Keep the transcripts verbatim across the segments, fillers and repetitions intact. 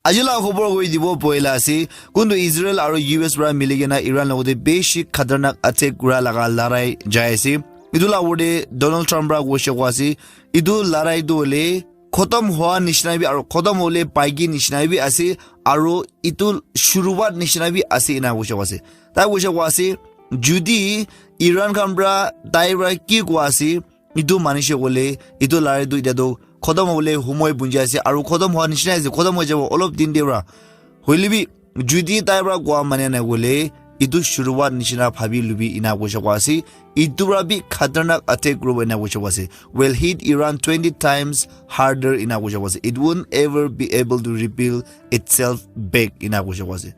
Aji la khobor koi dibo poila ase, kuntu Israel aro U S pra mili kena Iran logote beshi khatarnak attack kura laga larai jai ase. Itu la ugor te Donald Trump pra koishe kwa ase, itu larai tu hole khotom hoa nishina bi aro khotom hole paiki nishina bi ase, aro itu shuruwat nishina bi ase ena koishe kwa ase. Tai koishe kwa ase, judi Iran khan pra tai pra ki kwa ase, itu manishe kole, itu larai tu itya tu khotom hobole humoi punji ase, aru khotom hoa nishina ase, khotom hoi jabo olop din te pra. Hoile bi, judi tai pra koa mane na kole, itu shuruwat nishina bhabi lubi ena koishe kwa ase, itu pra bi khatarnak attack kuribo ena koishe kwa ase. Will hit Iran twenty times harder ena koishe kwa ase. It won't ever be able to rebuild itself back ena koishe kwa ase.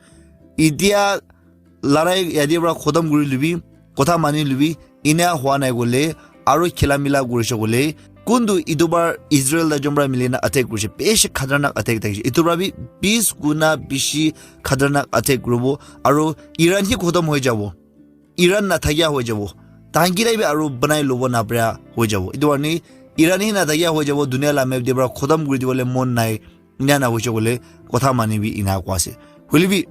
Itya larai yate pra khotom kuri lubi, kotha mani lubi, ina hua nai kole, aro khila mila kurishe kole, kuntu itu bar Israel la jom pra milina attack kurishe, beshi khatarnak attack thakishe. Itu pra bi bis guna bishi khatarnak attack kuribo, aro Iran hi khotom hoi jabo. Iran nathakia hoi jabo. Tahan kirai bi aro banai lobo napra hoi jabo. Itu karne Iran hi nathakia hoi jabo, dunia la map te pra khotom kuri dibole mon nai. Ina na hoishe kole kotha mani bi ina kwa ase. Hoile bi,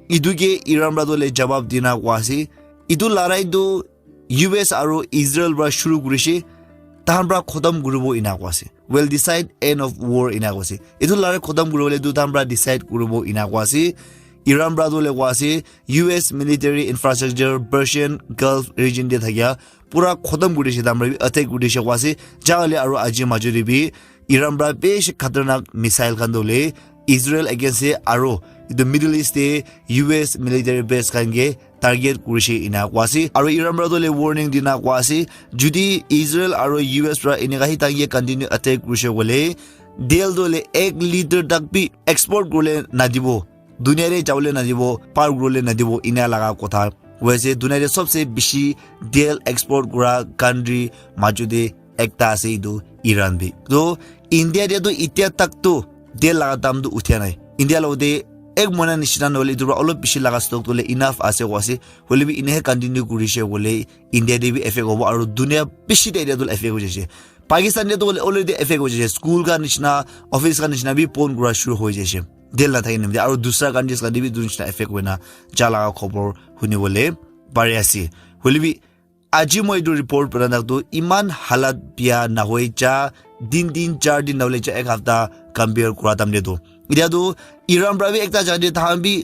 itu ke Iran pra tu le jawab dina kwa ase. Itu larai tu U S aro Israel pra shuru kurishe, tahan pra khotom kuribo ina kwa ase. Will decide end of war ina kwa ase. Itu larai khotom kuribo le tu tahan pra decide kuribo ina kwa ase. Iran pra tu le kwa ase, U S military infrastructure Persian Gulf region te thakia pura khotom kuri dishe, tahan pra bi attack kuri dishe kwa ase. Jahale aro aji majo te bi Iran pra beshi khatarnak missile khan tu le Israel against te aro itu Middle East te U S military base khan ke target kurishe ina kwa ase. Aro Iran pra tu le warning dina kwa ase, judi Israel aro U S pra eneka hi tahan ke continue attack kurishe kole, tel tu le ek liter tak bi export kurle nadibo. Dunia te jabole nadibo, par kuribole nadibo, ina laga kotha hoi ase. Dunia te sobse bishi tel export kura country majo te ekta ase, itu Iran bi. To India te to itya tak to tel laga dam to uthia nai. India logote ek mohina nishina nohole itu pra olop bishi laga stock to le enough ase koi ase. Hoile bi ina he continue kurishe kole India te bi effect hobo, aru dunia bishi te itya to effect hoi jaise. Pakistan te to already effect hoi jaise. School khan nishina, office khan nishina bi bon kura shuru hoi jaise. Tel nathaki nimite aru dusra countries khan te bi etu nishina effect hoina ja laga khobor huni bole pari ase. Hoile bi aji moi etu report pana tak tu iman halat bia nahoi ja din din char din nahole ja ek hafta compare kura time te tu. Itya tu Iran pra bi ekta jaga te tahan bi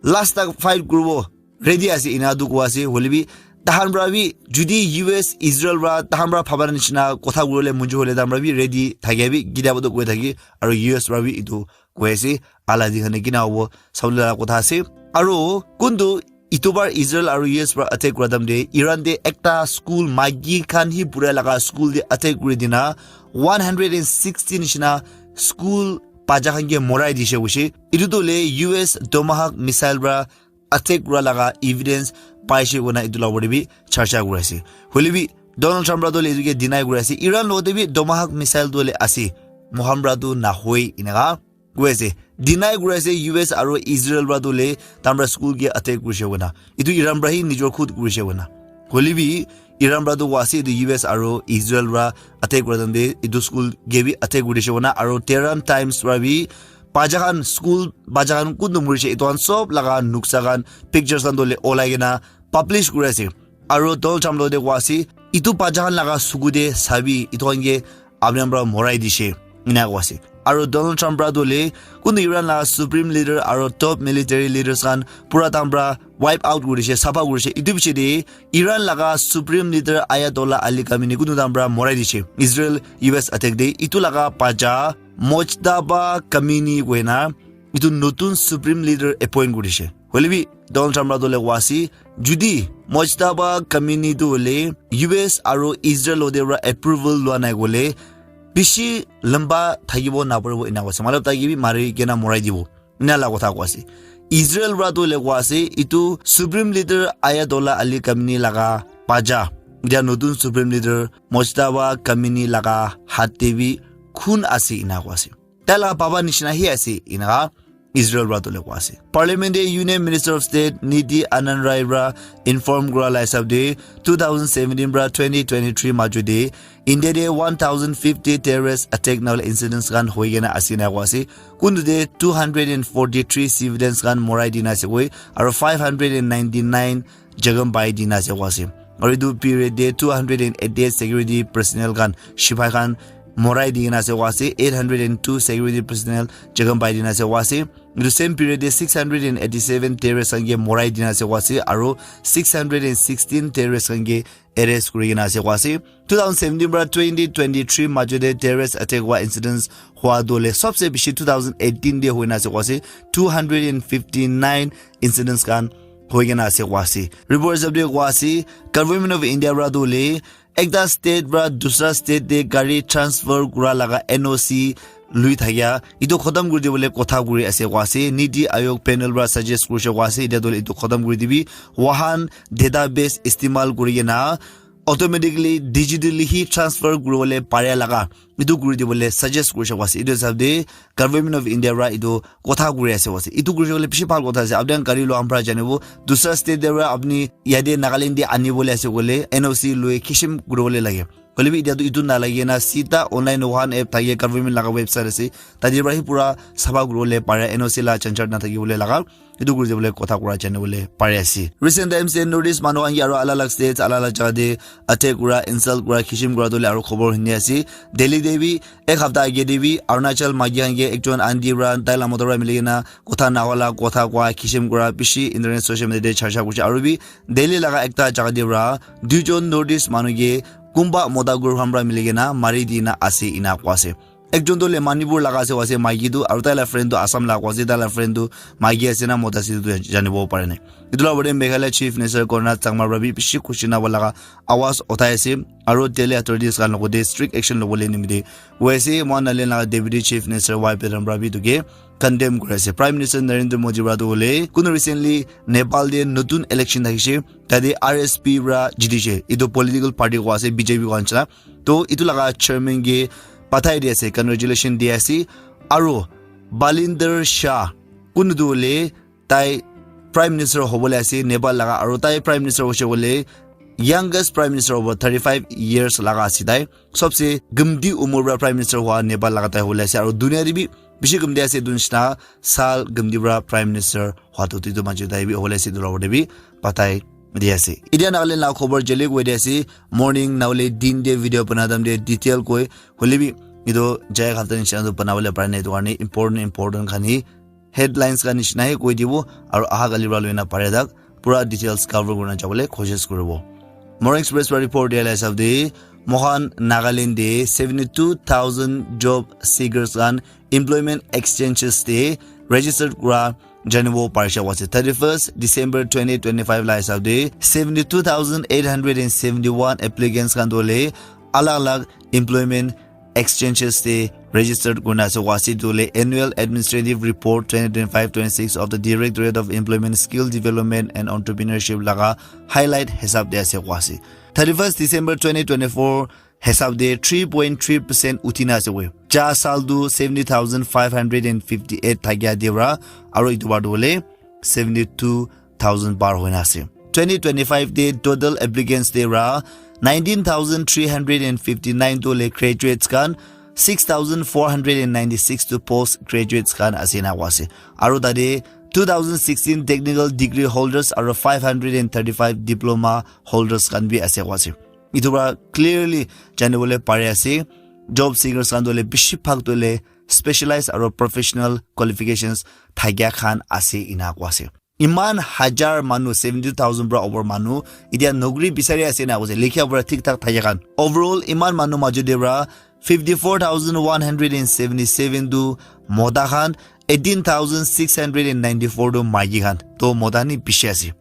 last tak fight kuribo ready ase ena tu koi ase. Hoile bi tahan pra bi judi U S Israel pra tahan pra bhaba nishina kotha kuribole monjo hoile tahan pra bi ready thake bi kitia ba tu koi thake aru U S pra bi etu koi ase. Ala di khane kina hobo sabole laga kotha ase. Aru kuntu itu bar Israel aru U S pra attack kura time te Iran te ekta school maiki khan hi pura laga school te attack kuri dina one hundred and sixty nishina school bacha khan ke morai dishe hoise. Itu to le U S Tomahawk missile pra attack kura laga evidence paishe koina itu la opor te bi charcha kuri ase. Hoile bi Donald Trump pra to le itu ke deny kuri ase. Iran logote bi Tomahawk missile to le ase. Mohan pra tu nahoi eneka koi ase. Deny kuri ase U S aru Israel pra tu le tahan pra school ke attack kurishe koina. Itu Iran pra hi nijor khud kurishe koina. Hoile bi Iran pra tu koi ase itu U S aru Israel pra attack kura time te itu school ke bi attack kurishe koina aru Tehran Times pra bi bacha khan school bacha khan kuntu murishe itu khan sob laga nuksa khan pictures khan to le olai kena publish kuri ase. Aru Donald Trump logote koi ase itu bacha khan laga suku te sabi itu khan ke apni khan pra morai dishe ena koi ase. Aru Donald Trump pra tu le kuntu Iran laga supreme leader aru top military leaders khan pura tahan pra wipe out kuri dishe, sapha kuri dishe. Itu piche te Iran laga supreme leader Ayatollah Ali Khamenei kuntu tahan pra morai dishe Israel U S attack te. Itu laga bacha Mojtaba Khamenei koina itu notun supreme leader appoint kuri dishe. Hoile bi Donald Trump pra to le koi ase judi Mojtaba Khamenei tu hole U S aru Israel logote pra approval lua nai kole bishi lamba thakibo naparibo ena koi ase. Matlab tai ke bi mari kena morai dibo ena la kotha koi ase. Israel pra tu le koi ase itu supreme leader Ayatollah Ali Khamenei laga bacha, itya notun supreme leader Mojtaba Khamenei laga hat te bi khun ase ena koi ase. Tai laga baba nishina hi ase eneka Israel pra tu le koa ase. Parliament te Union Minister of State Niti Anand Rai pra inform kura la hisab te two thousand seventeen pra twenty twenty-three majot te India te one thousand fifty terrorist attack na hoile incidents khan hoi kena ase na koa ase. Kuntu te two hundred and forty-three civilians khan morai dina ase koi, aro five hundred and ninety-nine jakham pai dina ase koa ase. Aru etu period te two hundred and eighty-eight security personnel khan, sipai khan morai di kena ase koa ase, eight hundred and two security personnel jakham pai dina ase koa ase. Etu same period te six hundred and eighty-seven terrorist khan ke morai dina ase koa ase, aru six hundred and sixteen terrorist khan ke arrest kuri kena ase koa ase. Two thousand seventeen pra twenty twenty-three majot te terrorist attack wa incidents hua tu le sabse bishi two thousand eighteen te hoi na ase koa ase, two hundred and fifty-nine incidents khan hoi kena ase koa ase. Report hisab te koa ase, Government of India pra tu le ekta state pra dusra state te gari transfer kura laga N O C lui thakia etu khotom kuri dibole kotha kuri ase koa ase. Niti Aayog panel pra suggest kurise koa ase, etia tu etu khotom kuri dibi, wahan database istemal kuri kena automatically digitally hi transfer kuribole pare laga etu kuri dibole suggest kurise koa ase. Etu hisab te Government of India pra etu kotha kuri ase koa ase. Etu kuri bole bishi bhal kotha ase. Apni khan gari loa pra janibo, dusra state te pra apni yate Nagaland te ani bole ase koile N O C loi kishim kuri bole lage. Hoile bi etia tu etu na lage na, sita online wahan app thake, government laga website ase, tate pra hi pura sapha kuri bole pare, N O C la jhanjhat na thaki bole laga etu kuri dibole kotha kura jani bole pari ase. Recent times te North East manu khan ke aro alag alag states, alag alag jaga te attack kura, insult kura, kishim kura tu le aro khobor huni ase. Delhi te bi ek hapta age te bi Arunachal maiki khan ke ekjon aunty pra tai la mota pra mili kena kotha na hola kotha koa, kishim kura, bishi internet social media te charcha kurise. Aro bi Delhi laga ekta jaga te pra duijon North East manu ke kunba mota group khan pra mili kena mari dina ase ena koa ase. Ekjon tu le Manipur laga ase koa ase, maiki tu, aru tai la friend tu Assam laga koa ase, tai la friend tu maiki ase na mota ase tu janibo pare nai. Etu la opor te Meghalaya Chief Minister Conrad Sangma pra bi bishi khushi na hobo laga awaz uthai ase, aru Delhi authorities khan logot te strict action lobole nimite koi ase. Mohan Nagaland laga Deputy Chief Minister Y Biren pra bi etu ke condemn kuri ase. Prime Minister Narendra Modi pra tu hoile kunu recently Nepal te notun election thakise, tate R S P pra jitise. Etu political party koa ase, B J P koa nishina. To etu laga chairman ke pathai di ase, congratulation di ase. Aru Balinder Shah, kun tu hoile tai Prime Minister hobole ase Nepal laga, aru tai Prime Minister hoise koile youngest Prime Minister hobo, thirty five years laga ase tai. Sabse gimti umur pra Prime Minister hua Nepal laga tai hobole ase, aru dunia te bi bishi gimti ase etu nishina sal gimti pra Prime Minister hua tu etu majot tai bi hobole ase, etu la opor te bi pathai di ase. Etia Nagaland la khobor jale koi di ase, morning na hoile din te video bana time te detail koi, hoile bi etu jai hapta nishina tu bana bole pare nai, etu karne important important khan hi headlines khan nishina hi koi dibo, aru aha kali pra loina pare tak pura details cover kurina jabole koshish kuribo. Morung Express pra report dia la hisab te, mohan Nagaland te seventy two thousand job seekers khan employment exchanges te registered kura janibo parisha koa ase. Thirty first December twenty twenty five la hisab te seventy two thousand eight hundred and seventy one applicants khan tu hoile alag alag employment exchanges te registered kurina ase koa ase. Etu hoile Annual Administrative Report twenty twenty five twenty six of the Directorate of Employment, Skill Development and Entrepreneurship laga highlight hisab te ase koa ase. Thirty first December twenty twenty four hisab te three point three percent uthi na ase koi. Ja sal tu seventy thousand five hundred and fifty eight thakia te pra, aru etu bar tu hoile seventy two thousand par hoina ase. Twenty twenty five te total applicants te pra nineteen thousand three hundred and fifty nine tu hoile graduates khan, six thousand four hundred and ninety six tu post graduates khan ase na koa ase. Aru tate two thousand sixteen technical degree holders aru five hundred and thirty five diploma holders khan bi ase koa ase. Etu pra clearly jani bole pari ase, job seekers khan tu hoile bishi bhag tu hoile specialized aru professional qualifications thakia khan ase ena koa ase. Iman hajar manu, seventy thousand pra over manu etia nokri bisari ase na koise, likha pura thik thak thakia khan. Overall iman manu majot te pra fifty four thousand one hundred and seventy seven tu mota khan, eighteen thousand six hundred and ninety four tu maiki khan. To mota ni bishi ase.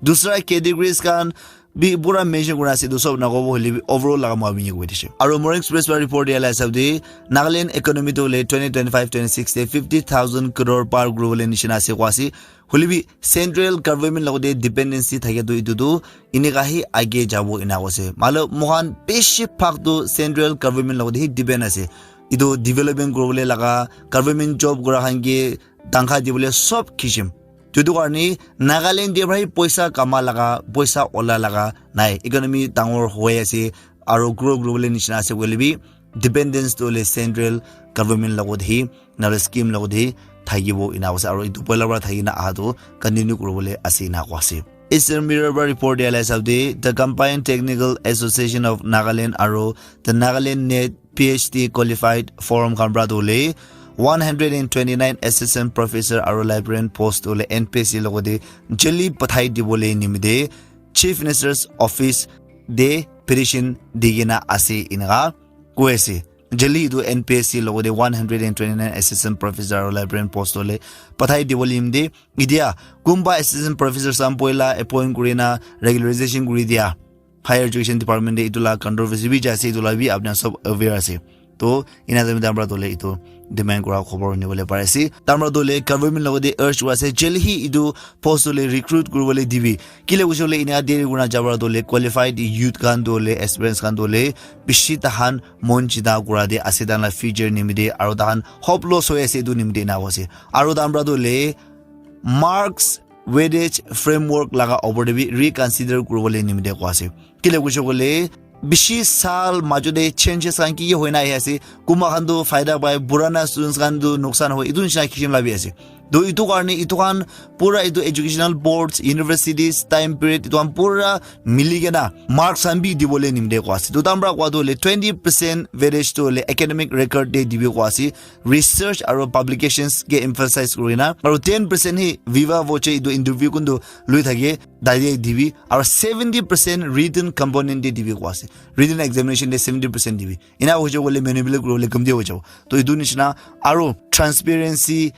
Dusra categories khan bi pura mention kura ase, etu sob nakobo hoile bi overall laga moi apni ke koi dise. Aru Morung Express pra report dia la hisab te Nagaland economy tu hoile twenty twenty five twenty six te fifty thousand crore par kuri bole nishina ase koa ase. Hoile bi central government logot te dependency thake tu etu tu enika hi age jabo ena koa ase. Matlab mohan bishi bhag tu central government logot te hi depend ase. Etu development kuri bole laga, government job kura khan ke tangkha dibole sob khichim. Etu karne Nagaland te para hi poisa kama laga, poisa ola laga nai. Economy dangor hoi ase, aro grow kuribole nishina ase koile bi dependence tu hoile central government logot hi, nahole scheme logot hi thakibo ena koise. Aro etu poila para thaki na aha tu continue kuribole ase ena koa ase. Eastern Mirror para report dia la hisab te, the Combined Technical Association of Nagaland aro the Nagaland Net P H D Qualified Forum khan para tu hoile one hundred and twenty-nine assistant professor aro librarian post tu hoile N P S C logot te jaldi pathai dibole nimite Chief Minister's Office te petition di kena ase eneka koi ase. Jaldi etu N P S C logot te one hundred and twenty-nine assistant professor aro librarian post tu hoile pathai dibole nimite. Etia kunba assistant professor khan poila appoint kuri na regularization kuri dia. Higher Education Department te etu la controversy bi jai ase, etu la bi apni khan sob aware ase. To ena time te amra tu hoile etu demand kura khobor huni bole pare ase. Tamra tu hoile government logot te urge kura ase, jaldi hi etu post tu hoile recruit kuribole dibi. Kile koise koile ena deri kurina jabra tu hoile qualified youth khan tu hoile, aspirants khan tu hoile bishi tahan mon chita kura de ase, tahan la future nimite aro tahan hope loss hoi ase etu nimite ena koa ase. Aro tamra tu hoile marks weightage framework laga opor te bi reconsider kuribole nimite koa ase. Kile koise koile bishi saal majo te changes khan ki ki hoina ahi ase, kunba khan tu faida pai, purana students khan tu nuksan hoi, etu nishina kishim la bi ase. To etu karne etu khan pura etu educational boards, universities, time period etu khan pura mili kena marks khan bi dibole nimite koa ase. To tamra koa tu hoile twenty percent weightage tu hoile academic record te dibi koa ase, research aro publications ke emphasize kurina, aro ten percent hi viva voce etu interview kuntu lui thake, tai te dibi, aro seventy percent written component te dibi koa ase. Written examination te seventy percent dibi. Ena hoise koile manipulate kuribole kamti hoi jabo. To etu nishina aro transparency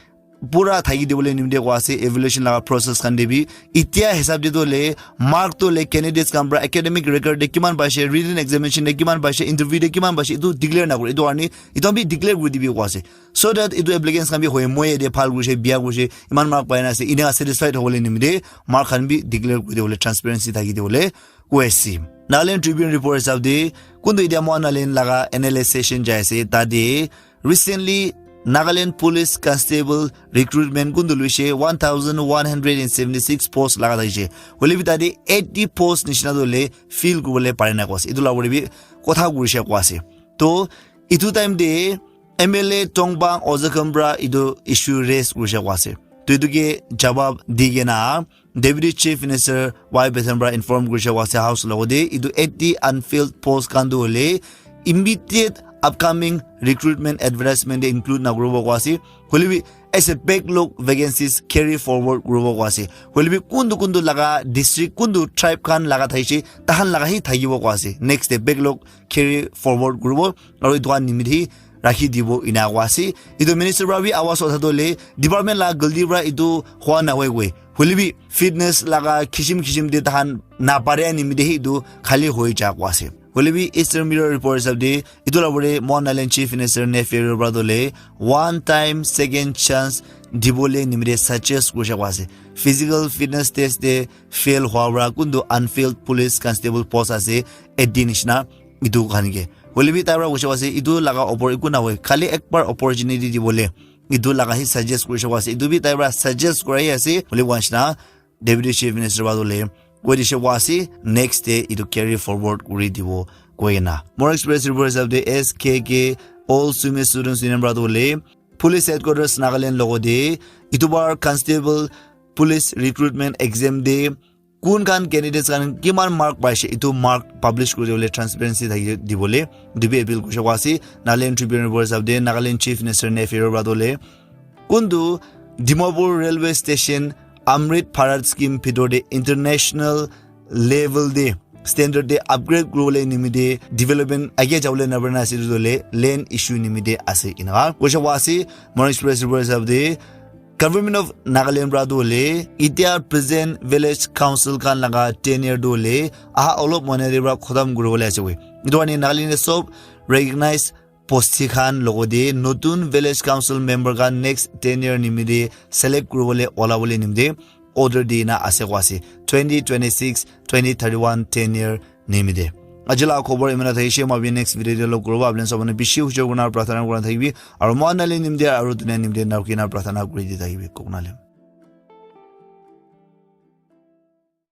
pura thaki dibole nimite koa ase, evaluation laga process khan te bi. Etia hisab te tu hoile mark tu hoile candidates khan para academic record te kiman paise, written examination te kiman paise, interview te kiman paise, etu declare na kore. Etu karne etu khan bi declare kuri dibi koa ase. So that etu applicants khan bi hoi, moi yate bhal kurise, bia kurise, iman mark pai na ase, ena satisfied hobole nimite mark khan bi declare kuri dibole transparency thaki dibole koi ase. Nagaland Tribune report hisab te, kuntu etia mohan Nagaland laga N L A session jai ase, tate recently Nagaland Police Constable recruitment kuntu luise one thousand one hundred and seventy six post laga thakise. Hoile bi tate eighty post nishina tu hoile fill kuribole pare na koa ase. Etu la opor te bi kotha kurise koa ase. To etu time te M L A Tongbang Ozakham para etu issue raise kurise koa ase. To etu ke jawab di kena Deputy Chief Minister Y Pathan para inform kurise koa ase House logot te, etu eighty unfilled post khan tu hoile immediate upcoming recruitment advertisement te include na kuribo koa ase. Hoile bi as a backlog vacancies carry forward kuribo koa ase. Hoile bi kuntu kuntu laga district, kuntu tribe khan laga thaise, tahan laga hi thakibo koa ase. Next te backlog carry forward kuribo, aro etu khan nimit hi rakhi dibo ena koa ase. Etu minister para bi awas utha tu hoile department la galti para etu hua na hoi koi. Hoile bi fitness laga kishim kishim te tahan na pare nimit hi etu khali hoi ja koa ase. Hoile bi Eastern Mirror report hisab te etu la opor te mohan Nagaland Chief Minister Neiphiu Rio para tu hoile one time second chance dibole nimit suggest kurise koa ase. Physical fitness test te fail hua para kuntu unfilled police constable post ase eighty nishina etu khan ke. Hoile bi tai para kurise koa ase, etu laga opor eku na hoi, khali ek bar opportunity dibole etu laga hi suggest kurise koa ase. Etu bi tai para suggest kurai ase, hoile koa nishina Deputy Chief Minister para tu hoile koi dise koa ase, next day etu carry forward kuri dibo koi na. Mor Express report hisab te S K K All Sumi Students Union para tu hoile Police Headquarters Nagaland logot te etu bar constable police recruitment exam te kun khan candidates khan kiman mark paise, etu mark publish kuri dibole transparency thaki dibole etu bi appeal kurise koa ase. Nagaland Tribune report hisab te Nagaland Chief Minister Neiphiu Rio para tu hoile kuntu Dimapur Railway Station Amrit Bharat Scheme bhitor te international level te standard te upgrade kuribole nimite development age jabole na pare na ase, etu tu hoile land issue nimite ase ena kurise koa ase. Mor Express report hisab te Government of Nagaland para tu hoile etia present village council khan laga tenure tu hoile aha olop mahina te para khatam kuribole ase koi. Etu karne Nagaland te sob recognize posti khan logot te notun village council member khan next tenure nimite select kuribole ola bole nimite order di na ase koa ase twenty twenty-six twenty thirty-one tenure nimite. Aji laga khobor imana thakishi, moi apni next video te log koribo. Apni sabone bishi hujor kurina prarthana kurina thakibi. Aru moi nali nimde aru dunia nimde narukina prarthana kuri di thakibi. Koknalem.